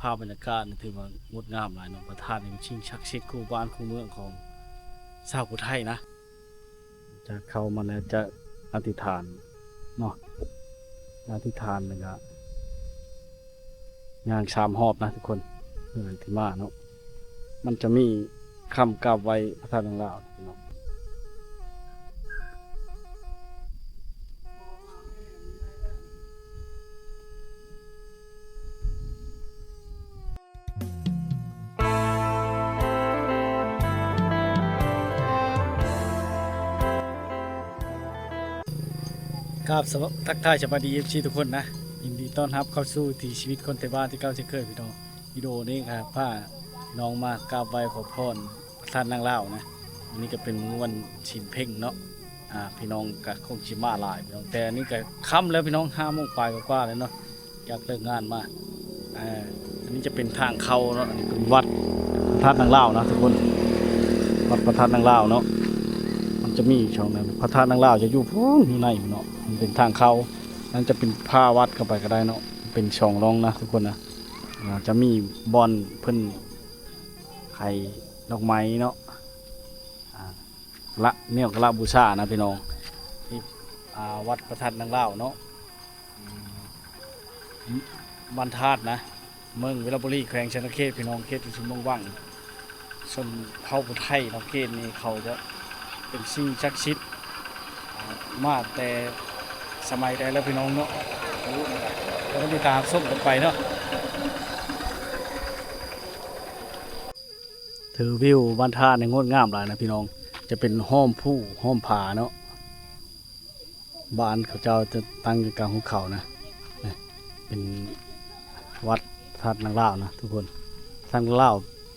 ພາບບັນຍາກາດນີ້ຖືວ່າງົດງາມຫຼາຍເນາະ. ພະທາດນີ້ເປັນສິ່ງສັກສິດຄູ່ບ້ານຄູ່ເມືອງຂອງຊາວຜູ້ໄທນະ. ຈະເຂົ້າມາແລ້ວຈະອະທິຖານເນາະ, ອະທິຖານແລ້ວກະຍ່າງສາມຮອບນະທຸກຄົນ. ເອີ ທີ່ມາເນາະ ມັນຈະມີຄຳກາບໄຫວ້ພະທາດນາງລາວເນາະ. ກາບສະ ທັກທາຍສະບາຍດີ ເອັຟຊີ ທຸກຄົນນະ, ຍິນດີຕ້ອນຮັບເຂົ້າສູ່ວິຖີຊີວິດຄົນໄທບ້ານຄືເກົ່າເຊັ່ນເຄີຍພີ່ນ້ອງ. ວິດີໂອນີ້ກໍພານ້ອງມາກາບໄຫວ້ຂໍພອນ ພະທາດນາງລາວນະ. ມື້ນີ້ກໍເປັນມື້ວັນສິນເພັງເນາະ, ອ່າ ພີ່ນ້ອງກໍຄົງຊິມາຫຼາຍພີ່ນ້ອງ, ແຕ່ອັນນີ້ກໍຄ່ຳແລ້ວພີ່ນ້ອງ, ຫ້າໂມງປາຍກວ່າໆແລ້ວເນາະ ຈາກເລີກງານມາ. ເອີ ອັນນີ້ຈະເປັນທາງເຂົ້າເນາະ, ອັນນີ້ເປັນວັດພະທາດນາງລາວນະທຸກຄົນ, ວັດພະທາດນາງລາວເນາະ. ມັນຈະມີຊ່ອງນັ້ນ ພະທາດນາງລາວຈະຢູ່ພຸ້ນ ຢູ່ໃນເນາະ, ມັນເປັນທາງເຂົ້າ. ນັ້ນຈະເປັນພາວັດເຂົ້າໄປກໍໄດ້ເນາະ, ເປັນຊ່ອງລ່ອງນະທຸກຄົນນະ. ອ່າ ຈະມີບ່ອນເພິ່ນໃຫ້ດອກໄມ້ເນາະ ອ່າ ລະ ແນວກະລະບູຊານະພີ່ນ້ອງ, ທີ່ ອ່າ ວັດພະທາດນາງລາວເນາະ, ບ້ານທາດນະ ເມືອງວິລະບູລີ ແຂວງສະຫວັນນະເຂດພີ່ນ້ອງ, ເຂດທີ່ຊຸມເມືອງວັງ. ຊົນເຜົ່າຜູ້ໄທເນາະ ເຂດນີ້ເຂົາຈະເປັນສິ່ງສັກສິດ ອ່າ ມາແຕ່ສະໄໝໃດແລ້ວພີ່ນ້ອງເນາະ. ແລ້ວກໍຕິດຕາມຊົມກັນໄປເນາະ. ຖືວິວບ້ານທາດນີ້ງົດງາມຫຼາຍນະພີ່ນ້ອງ, ຈະເປັນຫ້ອມພູຫ້ອມຜາເນາະ. ບ້ານເຂົາເຈົ້າຈະຕັ້ງຢູ່ກາງຫຸບເຂົານະ, ເປັນວັດພະທາດນາງລາວນະທຸກຄົນ. ທາງລາວ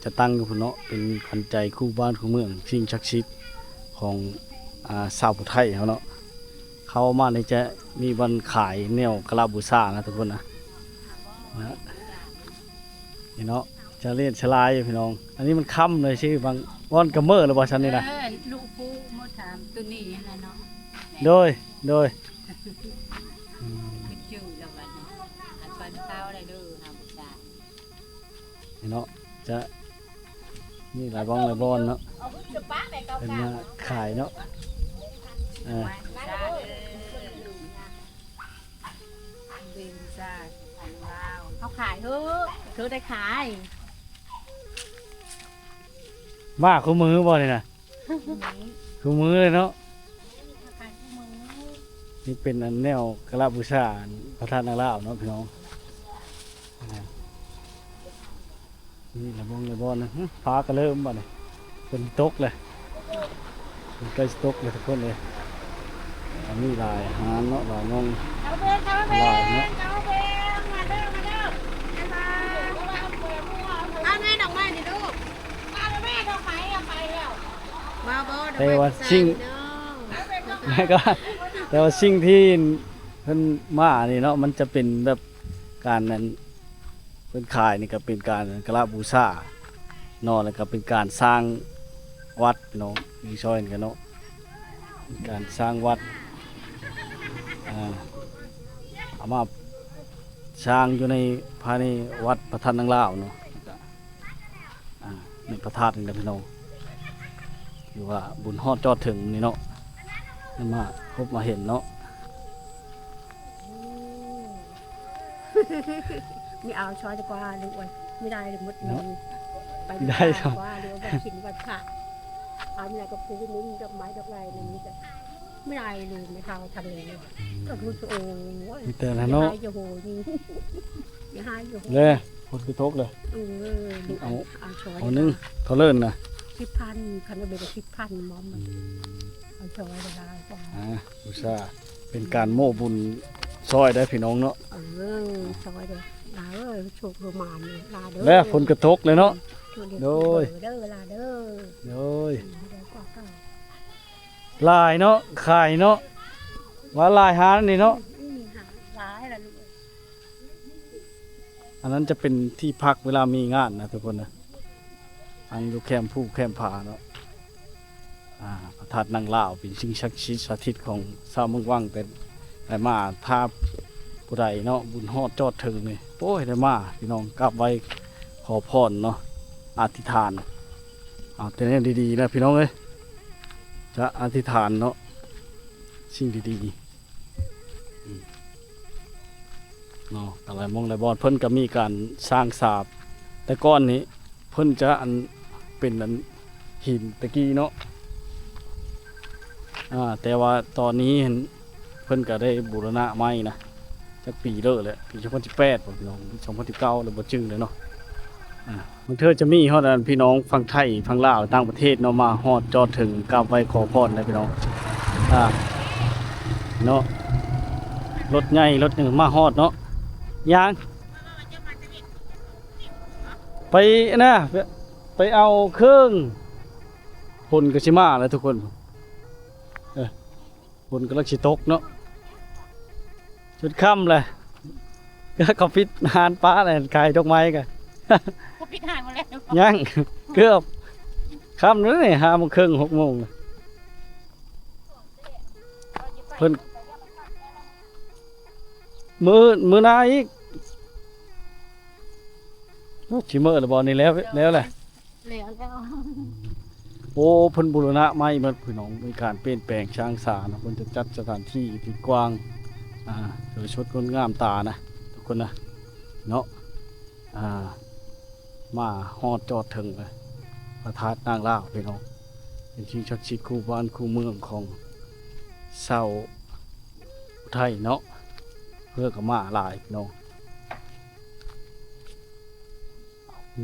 ຈະຕັ້ງຢູ່ພຸ້ນເນາະ, ເປັນຂວັນໃຈຄູ່ບ້ານຄູ່ເມືອງ, ສິ່ງສັກສິດຂອງ ອ່າ ຊາວຜູ້ໄທເຮົາເນາະ. ເຂົ້າມານີ້ຈະມີບ່ອນຂາຍແນວກະລະບູຊານະທຸກຄົນນະ, ນະ ນີ້ເນາະ. ຈະເລນສະລາຍຢູ່ພີ່ນ້ອງ. ອັນນີ້ມັນຄ່ຳເລີຍຊິ, ບາງບ່ອນກໍເມີແລ້ວບໍ່ຊັ້ນນີ້ນະ? ເອີ ລູກຜູ້ມາຖາມໂຕນີ້ຫັ້ນນະເນາະ. ໂດຍ ໂດຍ. ອືມ ຄືຈື່ແລ້ວບັດນີ້ ອັນຕອນເຊົ້າໄດ້ເດີ ຫາບໍ່ໄດ້. ນີ້ເນາະ ຈະມີຫຼາຍບ່ອນຫຼາຍບ່ອນເນາະ, ເພິ່ນມາຂາຍເນາະ. ເອີ ເບນຊາ ເຂົາຂາຍເຮີ້ ເທີໄດ້ຂາຍ. ມາຄູ່ມື້ບໍ່ນີ້ນະ? ຄູ່ມື້ ຄູ່ມື້ເລີຍເນາະ. ຂາຍຄູ່ມື້. ນີ້ເປັນອັນແນວກະລະບູຊາ ອັນພະທາດນາງລາວເນາະພີ່ນ້ອງ. ອ່າ ນີ້ລະບົງລະບອນນະ. ຫຶ ຟ້າກໍເລີ່ມບັດນີ້ ຝົນຕົກແລ້ວ, ຝົນໃກ້ຊິຕົກແລ້ວທຸກຄົນເອີຍ. ອັນນີ້ຫຼາຍຮ້ານເນາະ ຫຼາຍໂຮງ ເອົາເບິ່ງ ເອົາເບິ່ງ ຫຼາຍເນາະ ເອົາເບິ່ງ ມາເດີ ມາເດີ ມາເດີ. ເອົາແມ່ດອກໄມ້ນີ້ລູກ ມາເດີແມ່ ດອກໄມ້ເອົາໄປແລ້ວ. ມາບໍ່ ດອກໄມ້ ແຕ່ວ່າສິ່ງ ແມ່ກໍ ແຕ່ວ່າສິ່ງທີ່ເພິ່ນມານີ້ເນາະ ມັນຈະເປັນແບບ ການນັ້ນ ເພິ່ນຂາຍນີ້ກໍເປັນການກະລະບູຊາເນາະ ແລ້ວກໍເປັນການສ້າງວັດເນາະ ມີຊ່ອຍກັນເນາະ ເປັນການສ້າງວັດ ອ່າ ເອົາມາສ້າງຢູ່ໃນ ພາຍໃນວັດພະທາດນາງລາວເນາະ. ອ່າ ນີ້ພະທາດນີ້ແຫຼະພີ່ນ້ອງ ຖືວ່າບຸນຮອດຈອດເຖິງນີ້ເນາະ ໄດ້ມາພົບມາເຫັນເນາະ. ອືມ ມີອາວຊອຍດີກວ່າລູກເອີຍ ມີໄດ້ໝົດເນາະ ໄປໄດ້ ດີກວ່າ ຫຼືວ່າໄປກິນວັດພະ ອາວມີໄດ້ກໍປູໜຶ່ງ ດອກໄມ້ດອກໄຫຼນັ້ນ ມີແຕ່ ບໍ່ໄດ້ເລີຍ ແມ່ເຖົ້າທາງນີ້ ອືມ ກໍຮູ້ສຶກ ໂອ້ຍ ມີແຕ່ນັ້ນເນາະ ຢ່າໃຫ້ຢູ່ໂຫຍ ຢ່າໃຫ້ຢູ່ໂຫຍ ແລະ ຝົນກໍຕົກເລີຍ ເອີ ເອົາ ເອົາໜຶ່ງ ເທົ່າເລີນນະ ສິບພັນ ຄັນວ່າເປັນສິບພັນ ມອມ ອືມ ເອົາຊ່ອຍໄດ້ຫຼາຍກວ່າ ອ່າ ອຸດສາ ເປັນການໂມ້ບຸນຊ່ອຍໄດ້ພີ່ນ້ອງເນາະ ເອີ ຊ່ອຍໄດ້ຫຼາຍເອີຍ ໂຊກລະໝານຫຼາຍເດີ ແລະ ຝົນກໍຕົກເລີຍເນາະ ໂດຍ ເດີຫຼາຍເດີ ໂດຍ ອືມ ໄດ້ກວ່າເກົ່າ ຫຼາຍເນາະ ຂາຍເນາະ ວ່າຫຼາຍຫານນີ້ເນາະ ອືມ ຫຼາຍລະລູກ ອັນນັ້ນຈະເປັນທີ່ພັກເວລາມີງານນະທຸກຄົນນະ ອັນຢູ່ແຄມພູແຄມຜາເນາະ ອ່າ ພະທາດນາງລາວ ເປັນສິ່ງສັກສິດສະຖິດຂອງຊາວເມືອງວັງ ແຕ່ໄດ້ມາ ຖ້າ ຜູ້ໃດເນາະ ບຸນຮອດຈອດເຖິງນີ້ ໂອ້ຍ ໄດ້ມາພີ່ນ້ອງ ກາບໄຫວ້ຂໍພອນເນາະ ອະທິຖານ ເອົາແຕ່ແນວດີໆນະພີ່ນ້ອງເອີຍ ຈະອະທິຖານເນາະ ສິ່ງດີໆ ອືມ ເນາະ ຫຼາຍໝ່ອງຫຼາຍບ່ອນ ເພິ່ນກໍມີການສ້າງສາບ ແຕ່ກ່ອນນີ້ເພິ່ນຈະອັນ ເປັນອັນຫີນແຕ່ກີ້ເນາະ ອາ ແຕ່ວ່າຕອນນີ້ຫັ້ນ ເພິ່ນກໍໄດ້ບູລະນະໃໝ່ນະ ຈັກປີແລ້ວແຫຼະ ປີສອງພັນສິບແປດບໍພີ່ນ້ອງ ສອງພັນສິບເກົ້າແລ້ວ ບໍ່ຈື່ແລ້ວເນາະ ອາ ບາງເທື່ອຈະມີຮອດອັນພີ່ນ້ອງຝັ່ງໄທຝັ່ງລາວຕ່າງປະເທດເນາະ ມາຮອດຈອດເຖິງກາບໄຫວ້ຂໍພອນໄດ້ພີ່ນ້ອງ ອາ ເນາະ ລົດໃຫຍ່ລົດຫຍັງມາຮອດເນາະ ຫຍັງ ໄປນະ ໄປເອົາເຄື່ອງ ຝົນກໍຊິມາແລ້ວທຸກຄົນ ເອີ ຝົນກຳລັງຊິຕົກເນາະ ຈົນຄ່ຳແລ້ວ ເຂົາປິດຮ້ານປ້າແລ້ວ ຂາຍດອກໄມ້ກະ ເຂົາປິດຮ້ານໝົດແລ້ວ ຍັງ ເກືອບຄ່ຳແລ້ວນີ້ ຫ້າໂມງເຄິ່ງ ຫົກໂມງ ເພິ່ນ ມື້ ມື້ໜ້າອີກ ໂອ້ ຊິເມີແລ້ວບໍ່ ນີ້ແລ້ວ ແລ້ວແຫຼະ ແລ້ວ ແລ້ວ ໂອ້ ເພິ່ນບູລະນະໃໝ່ໝົດພີ່ນ້ອງ ມີການປ່ຽນແປງສ້າງສາເນາະ ເພິ່ນຈະຈັດສະຖານທີ່ທີ່ກວ້າງ ອ່າ ສວຍສົດງົດງາມຕານະ ທຸກຄົນນະ ເນາະ ອ່າ ມາຮອດຈອດເຖິງເລີຍ ພະທາດນາງລາວພີ່ນ້ອງ ເປັນສິ່ງສັກສິດຄູ່ບ້ານຄູ່ເມືອງຂອງຊາວໄທເນາະ ເພິ່ນກໍມາຫຼາຍພີ່ນ້ອງ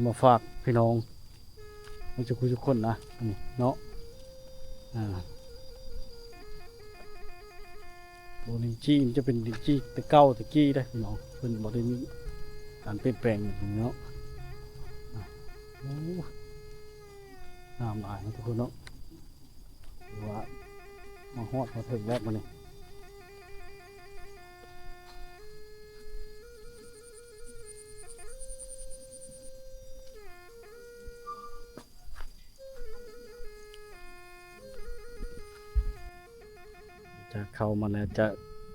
ມາຝາກພີ່ນ້ອງ ເບິດສູ່ຜູ້ສູ່ຄົນນະ ອັນນີ້ເນາະ ອ່າ ໂອ້ ລິນຈີ່ມັນຈະເປັນລິນຈີ່ແຕ່ເກົ່າແຕ່ກີ້ເດ້ພີ່ນ້ອງ ເພິ່ນບໍ່ໄດ້ມີການປ່ຽນແປງຫຍັງເນາະ ອ່າ ໂອ້ ງາມຫຼາຍເນາະທຸກຄົນເນາະ ຖືວ່າມາຮອດມາເຖິງແລ້ວບັດນີ້ ຈະເຂົ້າມາແລ້ວຈະ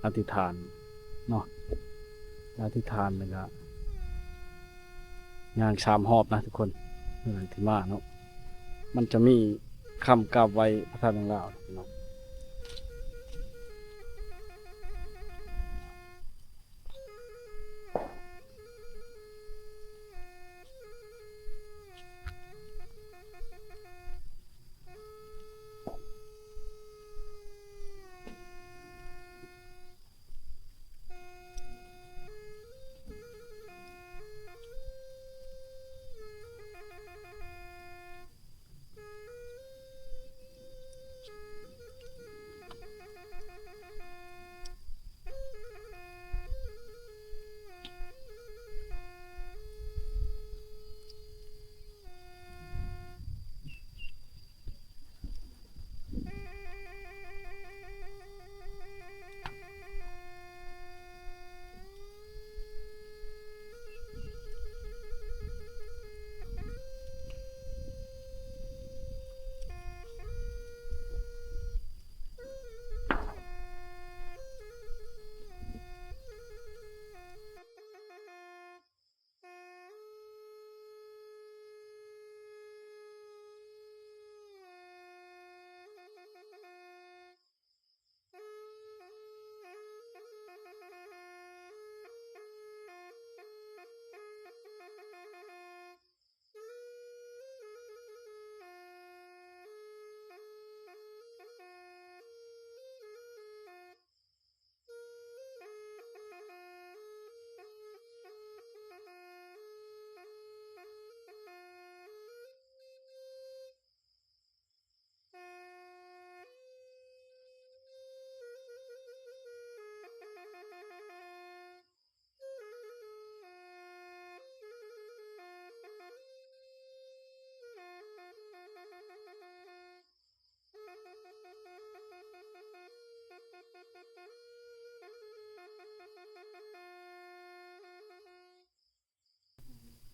ອະທິຖານເນາະ ຈະອະທິຖານແລ້ວກະຍ່າງສາມຮອບນະທຸກຄົນ ເວລາທີ່ມາເນາະ ມັນຈະມີຄຳກາບໄຫວ້ພະທາດນາງລາວເນາະ.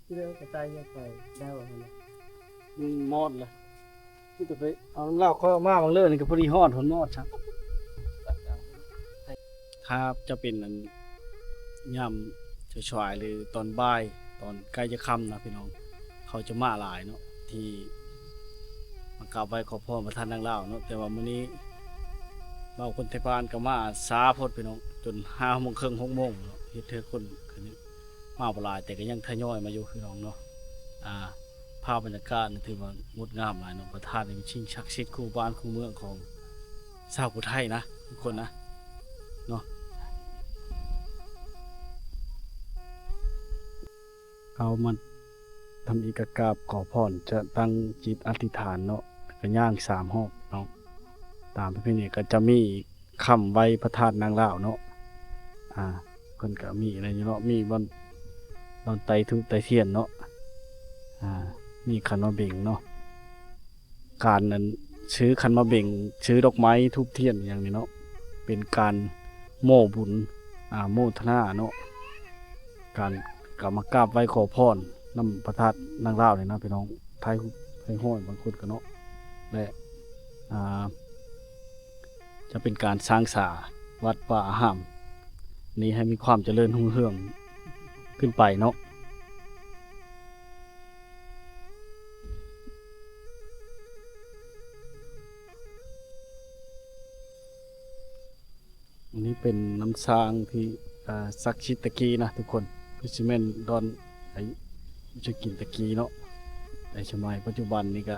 ທີ່ເດີກະຕ່າຍຍັງໄປໄດ້ບໍ່? ມັນມອດແລ້ວ ມີແຕ່ໄປເອົານຳລາວ ຂ້ອຍເອົາມາບາງເລີນີ້ກໍພໍດີຮອດ ຮອດມອດຊະ. ຖ້າຈະເປັນອັນ ຍາມສວາຍໆ ຫຼືຕອນບ່າຍ ຕອນໃກ້ຈະຄ່ຳນະພີ່ນ້ອງ ເຂົາຈະມາຫຼາຍເນາະ ທີ່ມາກາບໄຫວ້ຂໍພອນພະທາດນາງລາວເນາະ. ແຕ່ວ່າມື້ນີ້ເຮົາຄົນໄທບ້ານກໍມາຊ້າໂພດພີ່ນ້ອງ ຈົນຫ້າໂມງເຄິ່ງ ຫົກໂມງເນາະ ເຮັດໃຫ້ຄົນມາບໍ່ຫຼາຍ ແຕ່ກໍຍັງທະຍອຍມາຢູ່ພີ່ນ້ອງເນາະ. ອ່າ ພາບບັນຍາກາດນີ້ຖືວ່າງົດງາມຫຼາຍເນາະ. ພະທາດນີ້ເປັນສິ່ງສັກສິດຄູ່ບ້ານຄູ່ເມືອງຂອງຊາວຜູ້ໄທນະ ທຸກຄົນນະເນາະ. ເຮົາມາທຳອິດກະກາບຂໍພອນ ຈະຕັ້ງຈິດອະທິຖານເນາະ ກະຍ່າງສາມຮອບເນາະ ຕາມປະເພນີ. ກະຈະມີຄ້ຳໄຫວ້ພະທາດນາງລາວເນາະ ອ່າ ເພິ່ນກະມີອັນນັ້ນຢູ່ເນາະ ມີບ່ອນ ບ່ອນໄຕ້ທູບໄຕ້ທຽນເນາະ ອ່າ ມີຂັນໝາກເບັງເນາະ. ການອັນ ຊື້ຂັນໝາກເບັງ ຊື້ດອກໄມ້ທູບທຽນອີ່ຫຍັງນີ້ເນາະ ເປັນການໂມ້ບຸນ ອ່າ ໂມທະນາເນາະ ການ ກະມາກາບໄຫວ້ຂໍພອນນຳພະທາດນາງລາວນີ້ນະພີ່ນ້ອງ. ຖ່າຍຮູບ ຖ່າຍຮ້ອຍບາງຄົນກະເນາະ ແລະ ອ່າ ຈະເປັນການສ້າງສາວັດວາອາຮາມນີ້ໃຫ້ມີຄວາມຈະເລີນຮຸ່ງເຮືອງຂຶ້ນໄປເນາະ. ອັນນີ້ເປັນນ້ຳຊ້າງທີ່ ອ່າ ສັກສິດຕະກີ້ນະທຸກຄົນ ຄືຊິແມ່ນດອນໄອ້ ຈະກິນຕະກີ້ເນາະ. ໃນສະໄໝປັດຈຸບັນນີ້ກະ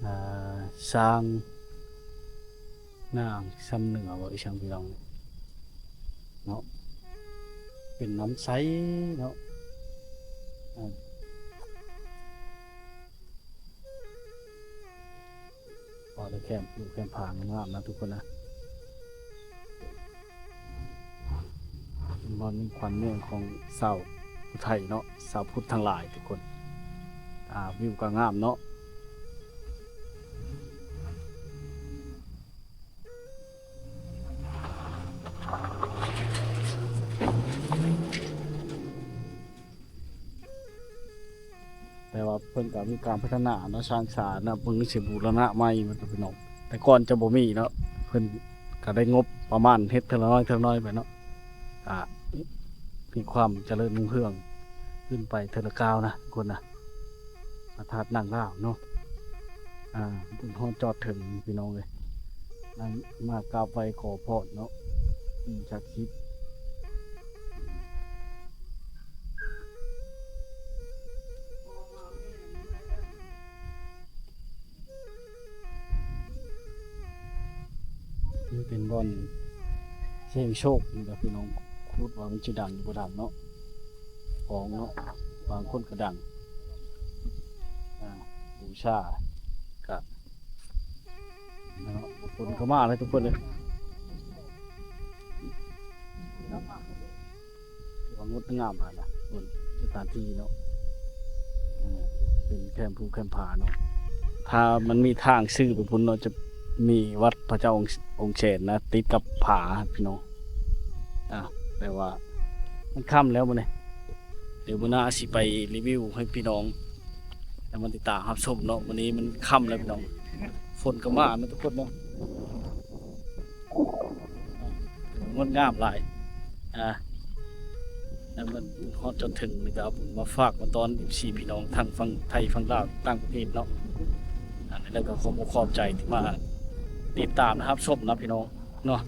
ອ່າ ຊ້າງນາງຊຳເໜືອບໍ່ ອີ່ຫຍັງພີ່ນ້ອງເນາະ ເປັນນ້ຳໃສເນາະ. ພໍໄດ້ແຄມ ແຄມຜາງາມນະທຸກຄົນນະ ເປັນບ່ອນມີຂວັນເມືອງຂອງຊາວຜູ້ໄທເນາະ ຊາວພຸດທັງຫຼາຍທຸກຄົນ. ອ່າ ວິວກະງາມເນາະ. ແຕ່ວ່າເພິ່ນກະມີການພັດທະນາເນາະ ສ້າງສານນະ ເພິ່ນຊິບູລະນະໃໝ່ໝົດເນາະພີ່ນ້ອງ. ແຕ່ກ່ອນຈະບໍ່ມີເນາະ ເພິ່ນກະໄດ້ງົບປະມານເຮັດເທື່ອລະໜ້ອຍເທື່ອລະໜ້ອຍໄປເນາະ ກະມີຄວາມຈະເລີນຮຸ່ງເຮືອງຂຶ້ນໄປເທື່ອລະກ້າວນະທຸກຄົນນະ. ພະທາດນາງລາວເນາະ ອ່າ ບຸນຮອດຈອດເຖິງພີ່ນ້ອງເອີຍ ມາ ມາກາບໄຫວ້ຂໍພອນເນາະ ສິ່ງສັກສິດ. ນີ້ເປັນບ່ອນສ່ຽງໂຊກນີ້ລະພີ່ນ້ອງ ຄິດວ່າມັນຊິດັງຫຼືບໍ່ດັງເນາະ ຂອງເນາະ ບາງຄົນກະດັງ ອ່າ ບູຊາກະ ເນາະ ຄົນກະມາຫຼາຍທຸກຄົນເລີຍ ຖືວ່າງົດງາມຫຼາຍນະ ເບິ່ງສະຖານທີ່ເນາະ ເປັນແຄມພູແຄມຜາເນາະ. ຖ້າມັນມີທາງຊື່ໄປພຸ້ນເນາະ ຈະມີວັດພະເຈົ້າອົງ ອົງແສນນະ ຕິດກັບຜາພີ່ນ້ອງ ອ່າ ແຕ່ວ່າມັນຄ່ຳແລ້ວມື້ນີ້ ດຽວມື້ໜ້າຊິໄປຣີວິວໃຫ້ພີ່ນ້ອງໄດ້ມາຕິດຕາມຮັບຊົມເນາະ. ມື້ນີ້ມັນຄ່ຳແລ້ວພີ່ນ້ອງ ຝົນກະມາເນາະທຸກຄົນເນາະ ງົດງາມຫຼາຍ ອ່າ ແລ້ວມັນຮອດຈົນເຖິງນີ້ກະເອົາບຸນມາຝາກມາຕ້ອນ ເອັຟຊີ ພີ່ນ້ອງທັງຝັ່ງໄທຝັ່ງລາວຕ່າງປະເທດເນາະ. ອັນນີ້ແລ້ວກະຂອບອົກຂອບໃຈທີ່ມາຕິດຕາມຮັບຊົມນະພີ່ນ້ອງເນາະ.